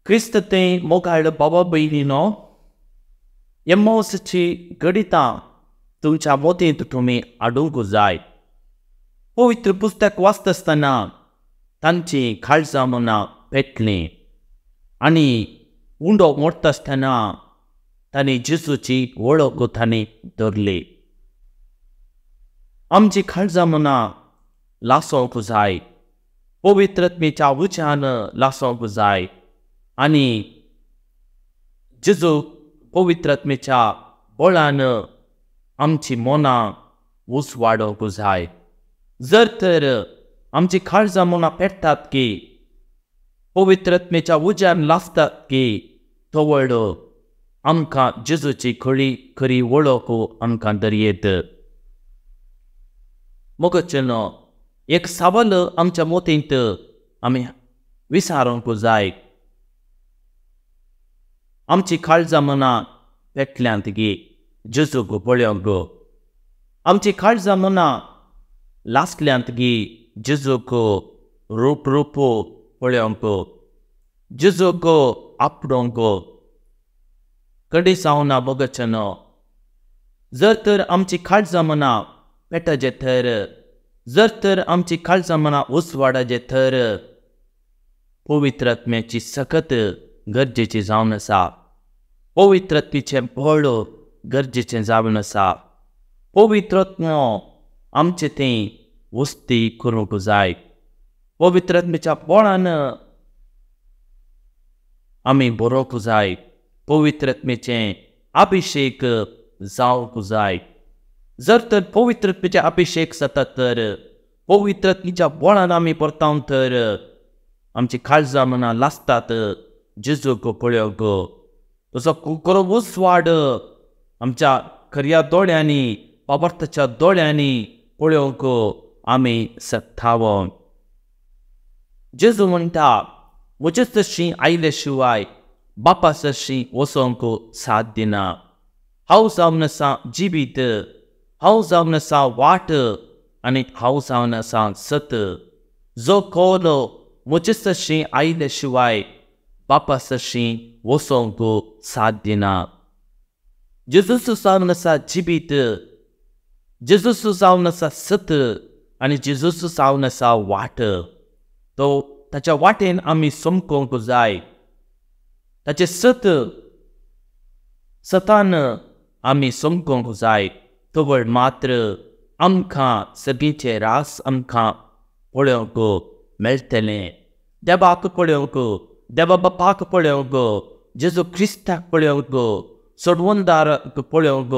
क्रिस्त ते मोगाळ बाबा भयणीनो, एम्मावसाची गणितां तुमच्या मोतींत तुमी हाडूंक जाय. पवित्र पुस्तक वाचता आसतना तांची काळजां मनां पेटलीं आनी उंडो मोडटा आसतना तांणी जेजूची वळख तांणी धरली. आमची काळजां मनां लासोवंक जाय, पवित्रत्मेच्या उच्यान लासोवंक जाय आनी जेजू पवित्रत्मेच्या बळान आमची मनां उजवाडोवंक जाय. जर तर आमची काळजां मनां पेटतात की, पवित्रत्मेच्या उज्यान लासतात की, तवळ आमकां जेजूची खरी खरी वळख आमकां दरयेत. मोगचेनो, एक सवाल आमच्या मोतींत आमी विचारूंक जाय. आमची काळजां मनां पेटल्यांत गी जेजूक पळोवंक? आमची काळजां मनां लासल्यांत गी जेजूक रूप रूप पळोवंक, जेजूक आपडोवंक? कडी जावना मोगचेनो. जर तर आमची काळजां मनां पेटजे तर, जर तर आमची काळजां मनां उजवाडाचे तर, पवित्रात्म्याची सकत गरजेची जावन आसा. पवित्रत्मेचें बळ गरजेचें जावन आसा. पवित्रात्मो आमचे थंय वस्ती करूंक जाय. पवित्रात्म्याच्या बळान आमी बरोवंक जाय. पवित्रात्म्याचें अभिशेक जावंक जाय. जर तर पवित्रत्मेचे अभिशेक जाता तर, पवित्रत्मेच्या बळान आमी परतावन तर, आमची काळजां मनां लासतात जेजूक पळोवंक. तसो खरो उजवाड आमच्या खऱ्या दोळ्यांनी, बाबार्थाच्या दोळ्यांनी पळोवंक आमी शकता. जेजू म्हणटा, म्हजे सरशीं आयले शिवाय बापा सरशीं वचोंक साध्य ना. हांव जावन आसा जिवीत, हांव जावन आसा वाट आनी हांव जावन आसा सत. जो कोण म्हजे सरशीं आयले शिवाय बापा सरशीं वचोंक साध्य ना. जेजूस जावन आसा जिवीत, जेजूस जावन आसा सत आनी जेजूस जावन आसा वाट. तो ताच्या वाटेन आमी समकोवंक जाय. ताचें सत सतान आमी समकोवंक जाय. तवळ मात्र आमकां सगळींचे रास आमकां पळोवंक मेळटलें. देवाक पळोवंक, देवा बापाक पळोवंक, जेजू क्रिस्ताक पळोवंक, सोडवणदाराक पळोवंक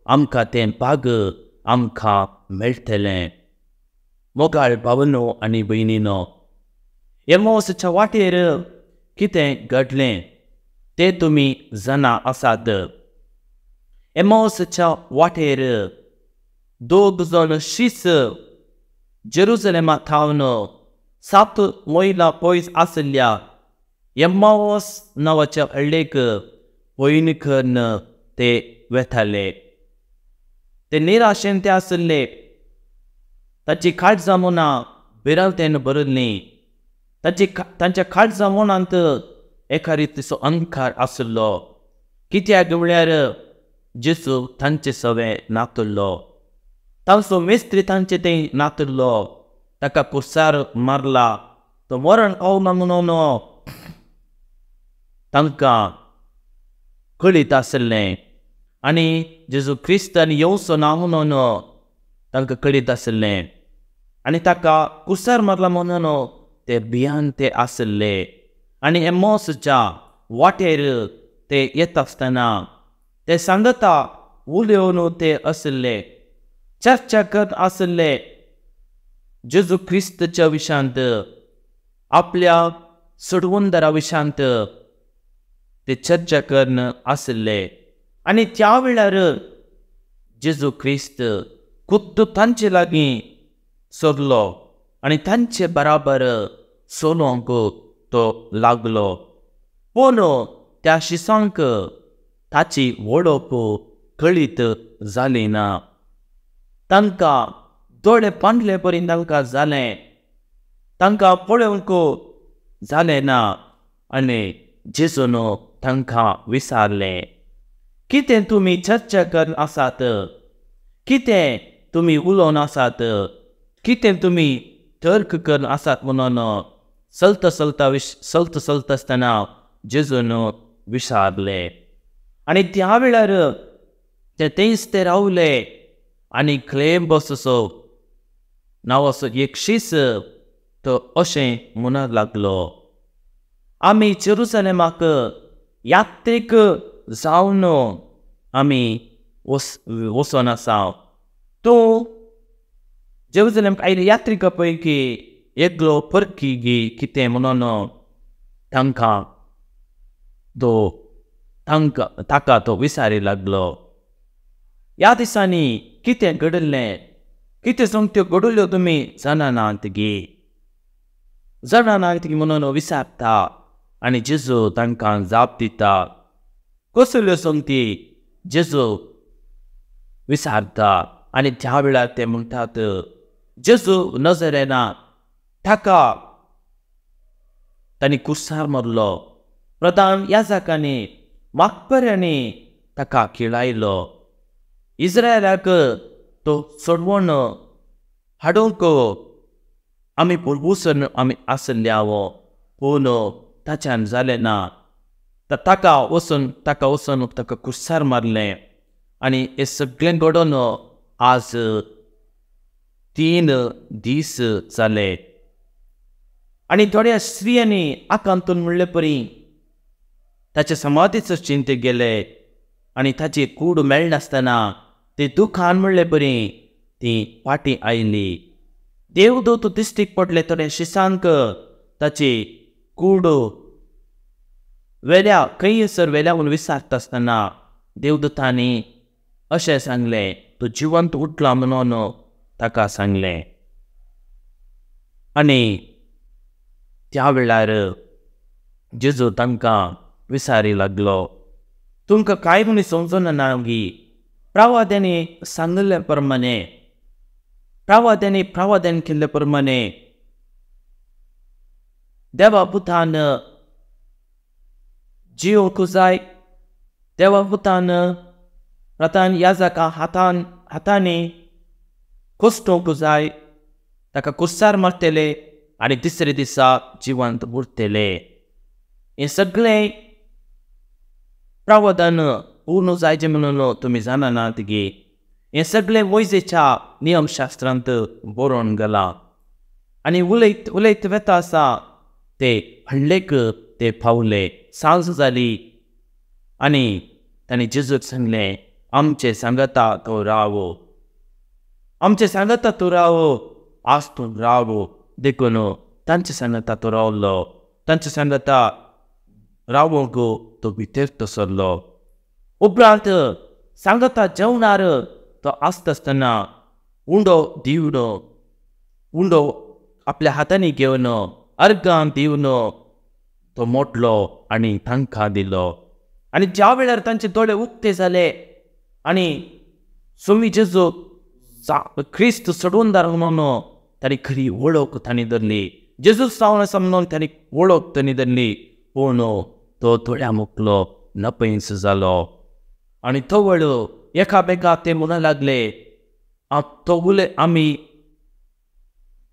आमकां तें भाग आमकां मेळटलें. मोगाळ भावनो आनी भयणीनो, एमोसाच्या वाटेर कितें घडलें तें तुमी जाणा आसात. एमोसाच्या वाटेर दोग जाण शीस जेरुजलेमा थावन 7 मैलां पयस आशिल्ल्या एम्मावस नांवाच्या हळ्ळेक पयण करून ते वेताले. ते निराशेन ते आशिल्ले. ताची काळजां मनां भिरांतेन भरिल्लीं. तांच्या काळजां मनांत एका रितीचो अंधकार आशिल्लो. कित्याक म्हळ्यार जेजू तांचे सवे नातुल्लो, तांचो मिस्त्री तांचे थंय नातुल्लो. ताका कुसार मारला, तो मरण पावला म्हणून तांकां कळीत आशिल्लें आनी जेजू क्रिस्तान येवचो ना म्हणून तांकां कळीत आशिल्लें आनी ताका कुसार मारला म्हणून ते भियान ते आशिल्ले. आनी एमोसाच्या वाटेर ते येता आसतना ते सांगता उलोवन ते आशिल्ले, चर्चा करत आशिल्ले जेजू क्रिस्ताच्या विशांत, आपल्या सोडवणदारा विशांत ते चर्चा करून आशिल्ले. आनी त्या वेळार जेजू क्रिस्त खुद्द तांचे लागीं सरलो आनी तांचे बराबर चलोवंक तो लागलो. पूण त्या शिसांक ताची वळख कळीत जाली ना. तांकां दोळे पांडले परी तांकां जालें, तांकां पळोवंक जालें ना आनी जेजून तांकां विचारलें, कितें तुमी चर्चा करून आसात? कितें तुमी उलोवन आसात? कितें तुमी तर्क करून आसात म्हणून चलता चलता चलता चलता आसतना जेजून विचारलें. आनी त्या वेळार ते थंयच ते रावले आनी क्लेम्बस असो नांवाचो एक शीस तो अशें म्हणूंक लागलो, आमी जेरुसलेमाक यात्रीक जावन आमी वचोन आसा. तूं जेरुसलेमाक आयले यात्रिका पैकी एकलो परकी गी कितें म्हणून तांकां तो तांकां ताका तो विचारी लागलो. ह्या दिसांनी कितें घडिल्लें, कितें सोमत्यो घडल्यो तुमी जाणा नात गी, जाणा नात गी म्हणून विचारता. आनी जेजू तांकां जाप दिता. कसल्यो सोमती जेजू विचारता. आनी त्या वेळार ते म्हणटात, जेजू नजरेना ताका तांणी कुर्सार मारलो, प्रधान याजकांनी मागपऱ्यांनी ताका खिळायलो, इस्रायलाक तो सोडवण हाडूंक आमी पुर्वूसन आमी आसले हांव, पूण ताच्यान जालें ना. ताका वचून ताका कुर्सार मारलें. आनी हें सगळें घडोवन आज 3 दीस जाले. आनी थोड्या स्त्रियांनी आकांतून म्हणले परी ताचे समाधीचो चिंते गेले आनी ताची कूड मेळनासतना ते दुखान म्हणले परी ती फाटीं आयली. देवदूत दिश्टीक पडले थोड्या शिसांक ताची कूड वेल्या खंयसर वेल्या म्हूण विचारता आसतना देवदूतांनी अशें सांगलें, तूं जिवंत उठला म्हणून ताका सांगलें. आनी त्या वेळार जेजू तांकां विचारी लागलो, तुमकां कांय म्हूण समजना ना गी? प्रवाद्यांनी सांगिल्ले प्रमाणे, प्रवाद्यांनी प्रवाद्यान केल्ले प्रमाणे देवा पुतान जिवंक जाय, देवा पुतान प्रधान याजका हातांनी कोसटोवंक जाय, ताका कुर्सार मारतले आनी तिसरे दिसा जिवंत उरतले. हें सगळें प्रावधान पूर्ण जायचें म्हणून तुमी जाणा नात गी? हें सगळें मोयजेच्या नियमशास्त्रांत बरोवन गेलां. आनी उलयत उलयत वेता आसा ते हळ्ळेक ते पावले. सांज जाली आनी तांणी जेजूक सांगलें, आमचे सांगता तो राव, आमचे सांगता तूं राव, आज तूं राव. देखून तांचे सांगता तो रावलो, तांचे सांगता रावंक तो भितर तो सरलो. उपरांत सांगता जेवणार तो आसता आसतना उंडो दिवन, उंडो आपल्या हातांनी घेवन अर्गां दिवन तो मोडलो आनी तांकां दिलो. आनी ज्या वेळार तांचे दोळे उक्ते जाले आनी स्वामी जेजू क्रिस्त सोडवणदार म्हणून तांणी खरी वळख तांणी धरली, जेजू जावन आसा म्हणून तांणी वळख तांणी धरली. पूण तो दोळ्या मुखलो नपयंस जालो. आनी तवळ एकामेका ते म्हणूंक लागले, तो उलय आमी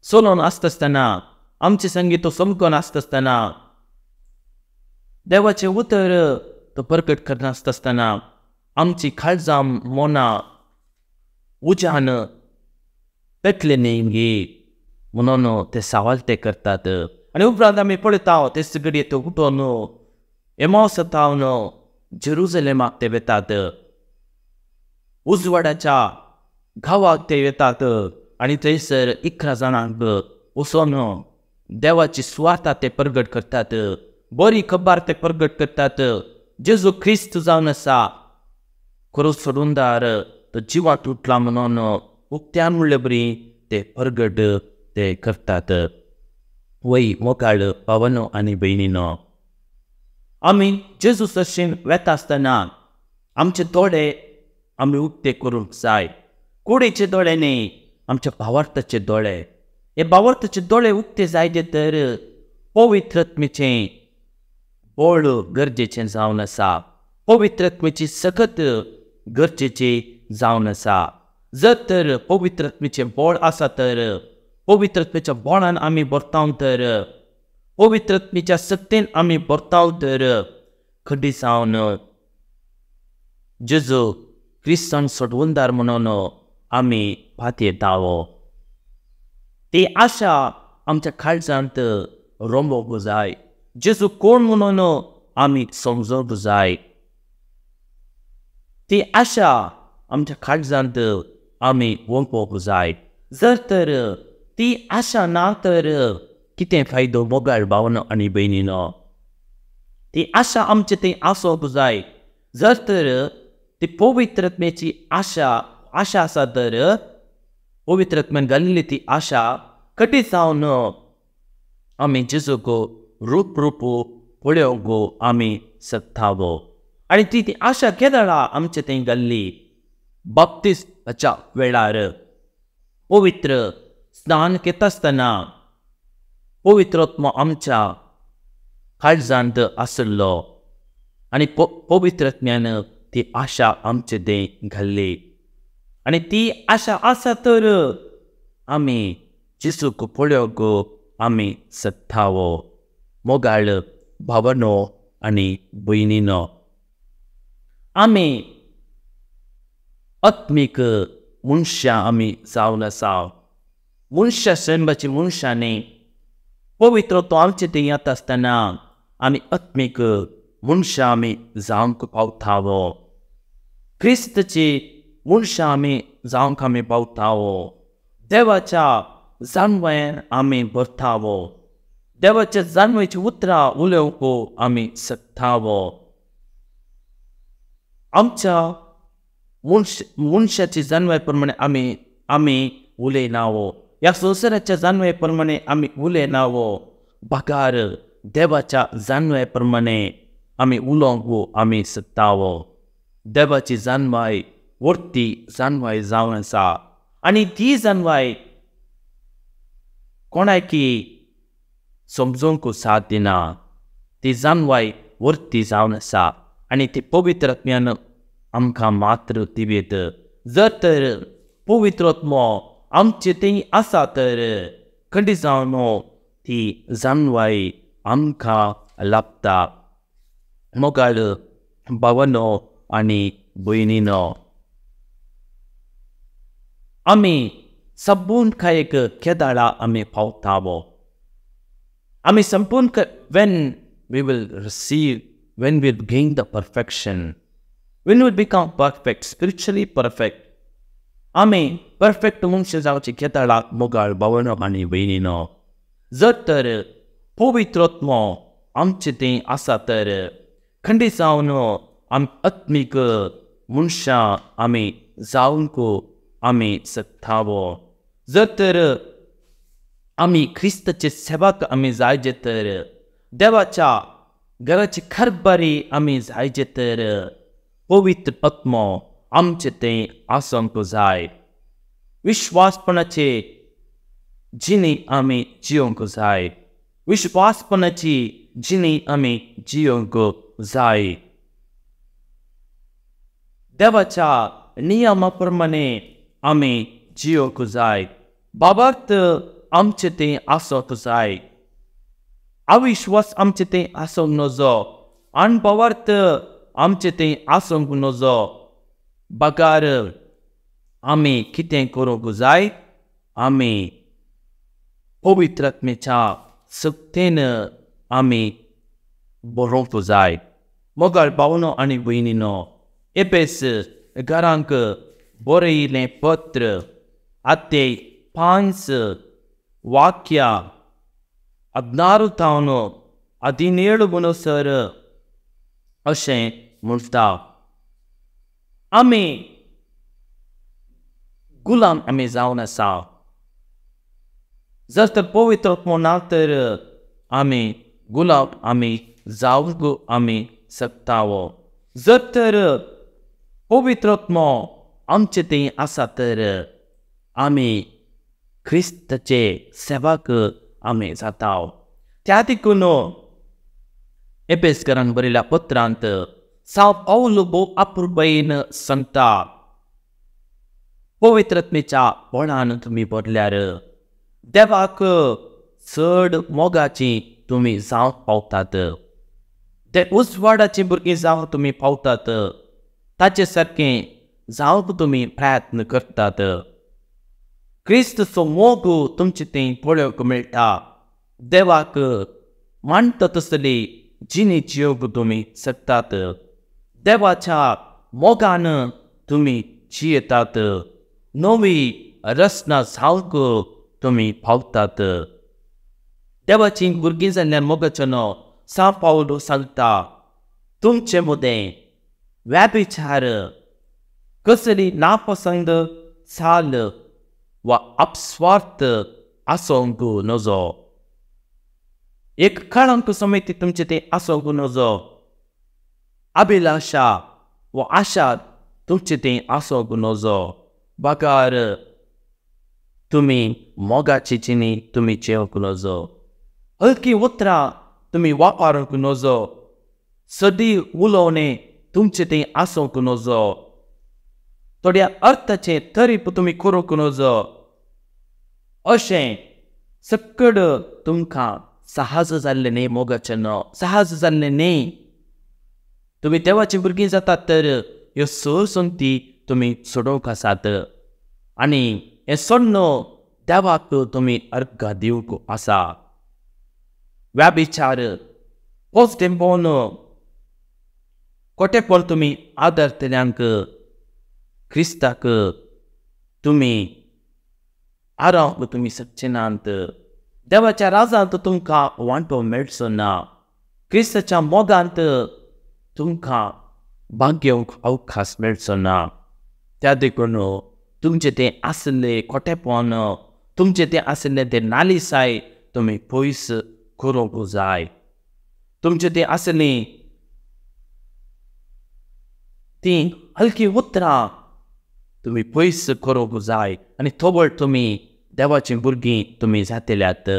चलोवन आसता आसतना, आमचे संगीत तो समकोन आसता आसतना, देवाचें उतर तो प्रकट करनासता आसतना आमची काळजां मनां उज्यान पेटले न्ही गी म्हणून ते सवाल ते करतात. आनी उपरांत आमी पळयता ते सगळे ते उठोवन एमावसातावन जेरुजलेमाक ते वेतात, उजवाडाच्या गांवाक ते येतात आनी थंयसर 11 जाणांक वचोन देवाची सुवार्ता ते प्रगट करतात, बरी खबर ते प्रगट करतात. जेजू क्रिस्त जावन आसा खरो सोडूनदार, तो जिवांत उठला म्हणून उक्त्यान म्हणले बरी ते प्रगट ते करतात. वय मोगाळ भावानो आनी भयणीनो, आमी जेजू सरशीन वेता आसतना आमचे दोळे आमी उक्ते करूंक जाय. कुडीचे दोळे न्ही, आमच्या भावार्थाचे दोळे. हे भावार्थाचे दोळे उक्ते जायचे तर पवित्रत्मेचें बळ गरजेचें जावन आसा. पवित्रत्मेची सकत गरजेची जावन आसा. जर तर पवित्रत्मेचें बळ आसा तर पवित्रत्मेच्या बळान आमी भरताव तर पवित्रत्मेच्या सक्तेन आमी भरताव तर खंडीत जावन जेजू क्रिस्तान सोडवणदार म्हणून आमी पातयेतावो. ती आशा आमच्या काळजांत रोंबोवंक जाय. जेजू कोण म्हणून आमी समजोवंक जाय. ती आशा आमच्या काळजांत आमी वोंपोवंक जाय. जर तर ती आशा ना तर कितें फायदो मोगाळ भावनो आनी भयणीनो? ती आशा आमचे थंय आसोवंक जाय. जर तर ती पवित्रत्मेची आशा आशा आसा तर पवित्रत्मेन घालिल्ली ती आशा कटी जावन आमी जेजूक रूप रूप पळोवंक आमी शकतावो. आनी ती ती आशा केदळा आमचे थंय घाल्ली बाप्तिस्माच्या वेळार पवित्र स्नान घेता आसतना पवित्रात्मो आमच्या काळजांत आशिल्लो आनी पवित्रत्म्यान ती आशा आमचे थंय घाल्ली. आनी ती आशा आसा तर आमी जेजूक पळोवंक आमी शकतावो. मोगाळ भावनो आनी भयणीनो, आमी आत्मीक मनशां आमी जावन आसा. मनशां सैमाची मनशां न्ही. पवित्र तो आमचे थंय येता आसतना आमी आत्मीक मनशां आमी जावंक पावतावो. क्रिस्ताची मनशां आमी जावंक आमी पावतावो. देवाच्या जानव्यान आमी भरतावो. देवाच्या जानव्याची उतरां उलोवंक आमी शकतावो. आमच्या मनशाची जानव्या प्रमाणे आमी आमी उलयनावो. ह्या संवसाराच्या जानव्या प्रमाणे आमी उलयनावो. बगार देवाच्या जानव्या प्रमाणे आमी उलोवंक आमी शकतावो. देवाची जानवाय वर्ती जानवाय जावन आसा आनी ती जानवाय कोणाकी समजूंक साथ दिना. ती जानवाय वर्ती जावन आसा आनी ती पवित्रात्म्यान आमकां मात्र दिवेत. जर तर पवित्रात्मो आमचे थंय आसा तर खंडीत जावन ती जानवाय आमकां लाभता. मोगाळ भावनो आनी भयणीनो, आमी संपूर्ण कांय केदाळा आमी पावतावो. आमी संपूर्ण when we will receive, when we will gain the perfection, when we will become perfect, spiritually perfect. आमी परफेक्ट मनशां जावचे केदाळा मोगाळ भावनो आनी भयणीनो? जर तर पवित्रात्मो आमचे थंय आसा तर खंडीत जावन आमी आत्मीक मनशां आमी जावंक आमी शकतावो. जर तर आमी क्रिस्ताचे सेवक आमी जायजे तर देवाच्या घराची कारभारी आमी जायजे तर पवित्र आत्मो आमचे थंय आसूंक जाय. विश्वासपणाचे जिणी आमी जियोंक जाय. विश्वासपणाची जिणी आमी जियोंक जाय. देवाच्या नियमा प्रमाणे आमी जियोंक जाय. बाबार्थ आमचे थंय आसूंक जाय. अविश्वास आमचे थंय आसूंक नजो. अणभवार्थ आमचे थंय आसूंक नजो. बगार आमी कितें करूंक जाय? आमी पवित्रात्मेच्या सक्तेन आमी बरोवंक जाय. मोगाळ भावनो आनी भयणीनो, एपेस घरांक बरयिल्लें पत्र आते 5 वाक्या 16 तावन 17 म्हणसर अशें म्हणटा. आमी गुलाम आमी जावन आसा. जर तर पवित्रात्मो ना तर आमी गुलाम आमी जावंक आमी शकतावो. जर तर पवित्रात्मो आमचे थंय आसा तर आमी क्रिस्ताचे सेवक आमी जाताव. त्या देखून एपेसकरांक बरयल्या पत्रांत सांव पावल भोव अपुरबायेन सांगता, पवित्रत्मेच्या बळान तुमी भरल्यार देवाक चड मोगाची तुमी जावंक पावतात, ते उजवाडाची भुरगीं जावंक तुमी पावतात, ताचे सारकें जावंक तुमी प्रयत्न करतात। क्रिस्तचो मोग तुमचे थंय पळोवंक मेळटा। देवाक मानता तसली जिणी जियोवंक तुमी शकतात। देवाच्या मोगान तुमी जियेतात, नवी रचना जावंक तुमी पावतात। देवाची भुरगीं जाल्ल्यान मोगाचें सांव पावल सांगता, तुमचे मदें व्यभिचार, कसली नापसंद चाल वा अपस्वार्थ आसूंक नजो, एक कळंक समेत तुमचे तें आसूंक नजो, अभिलाशा वा आशा तुमचे तें आसूंक नजो, बगर तुमी मोगाची जिणी तुमी जेवंक नजो, हलकी उतरां तुमी वापरूंक नजो, सदी उलोवणें तुमचें तें आसूंक नजो, थोड्या अर्थाचें तरीप तुमी करूंक नजो। अशें सकड तुमकां सहज जाल्लें न्ही मोगाचें न्हय, सहज जाल्लें न्ही। तुमी देवाची भुरगीं जातात तर ह्यो सर संगती तुमी सोडोवंक आसात आनी हें सोडण देवाक तुमी अर्घ दिवंक आसा। व्यभिचार, पोस्टेपण, कोटेपण तुमी आदरतल्यांक क्रिस्ताक तुमी आरावंक तुमी शकचे नात। देवाच्या राजांत तुमकां वांटो मेळचो ना। क्रिस्ताच्या मोगांत तुमकां भाग घेवंक अवकाश मेळचो ना। त्या देखून तुमचें तें आशिल्लें खोटेपण, तुमचें तें आशिल्लें तें नालिसाय तुमी पयस करूंक जाय। तुमचें तें आशिल्लीं तीं हलकी उतरां तुमी पयस करूंक जाय आनी थोबळ तुमी देवाचीं भुरगीं तुमी जातल्यात।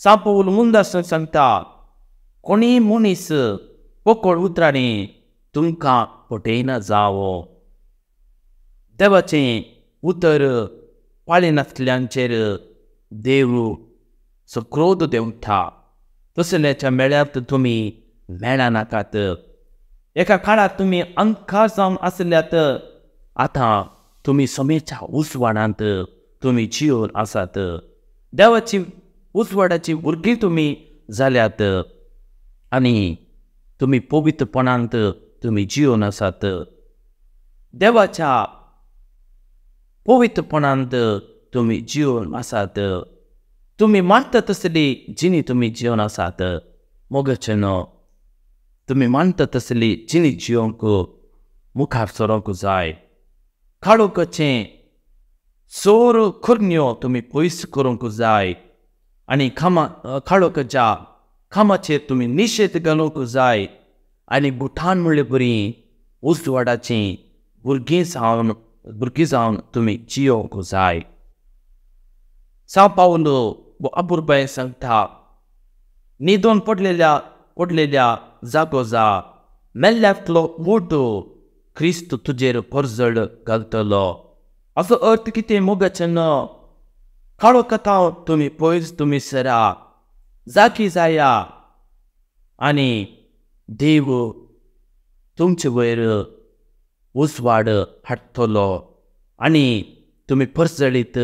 सांव पावल मुंदासून सांगता, कोणीय मनीस पोकळ उतरांनी तुमकां फटयना जावो। देवाचें उतर पाळिनासल्यांचेर देव सो क्रोध देंवता, तसल्याच्या मेळ्यांत तुमी मेळनाकात। एका काळार तुमी अंधकार जावन आसल्यात, आतां तुमी समेच्या उजवाडांत तुमी जिवन आसात। देवाची उजवाडाची भुरगीं तुमी जाल्यात आनी तुमी पवित्रपणांत तुमी जिवन आसात। देवाच्या पवित्रपणांत तुमी जिवन आसात। तुमी मानता तसली जिणी तुमी जिवन आसात। मोगाचें न्हय, तुमी मानता तसली जिणी जिवंक मुखार सरोंक जाय। काळोखाचें सोर करण्यो तुमी पयस करूंक जाय आनी काळोखाच्या कामाचेर तुमी निशेध घालूंक जाय आनी भुटान म्हणले बरी उजवाडाचीं भुरगीं जावन तुमी जियोवंक जाय। सांव पावल अपुरबायेन सांगता, न्हिदून पडलेल्या जागो जा, मेल्ल्यांतलो मोटो क्रिस्त तुजेर परजळ घालतलो। असो अर्थ कितें मोगाचें न्हय, काळोखांत तुमी पयस तुमी सरा, जागी जाया आनी देव तुमचे वयर उजवाड हाडटलो आनी तुमी परजळीत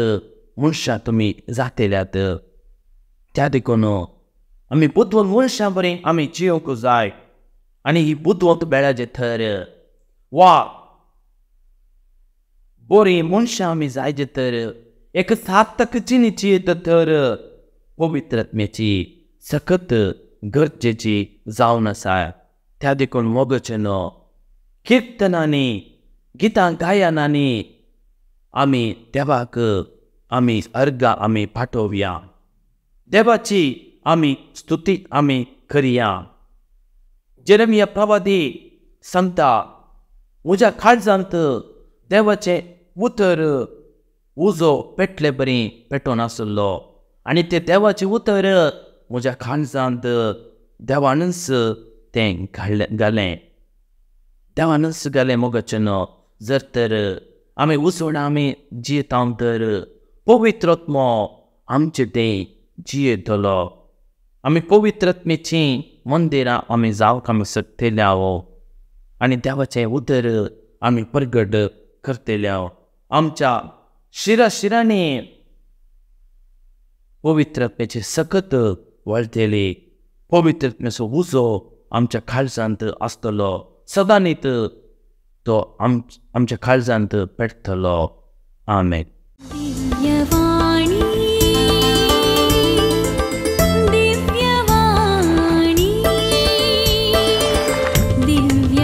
मनशां तुमी जातल्यात। त्या देखून आमी बुदवंत मनशां बरी आमी जियोवंक जाय आनी ही बुदवंत बेळाचें थर वा बरी मनशां आमी जायचे तर एक सार्थक जिणी जियेत तर पवित्रत्मेची सखत गरजेची जावन आसा। त्या देखून मोगाचें न्हय, किर्तनांनी, गितां गायनांनी आमी देवाक आमी अर्घां आमी पाठोवया, देवाची आमी स्तुती आमी करया। जेरेमिया प्रवादी सांगता, म्हज्या काळजांत देवाचें उतर उजो पेटले बरी पेटोवन आसलो आनी तें देवाचें उतर म्हज्या काळजांत देवानूच तें घालें, देवानूच घालें मोगाचें न्हू. जर तर आमी उजवाडा आमी जियेता तर पवित्र आत्मो आमचे तें जियेतलो. आमी पवित्र आत्म्याचीं मंदिरां आमी जावंक आमी शकतले आनी देवाचें उतर आमी प्रगट करतले. आमच्या शिरा शिरांनी पवित्र आत्म्याची सकत वळटली. पवित्र आत्म्याचो उजो आमच्या काळजांत आसतलो, सदांनीत तो आमच्या काळजांत पेटतलो. आमेन. दिव्यवाणी, दिव्यवाणी, दिव्यवाणी.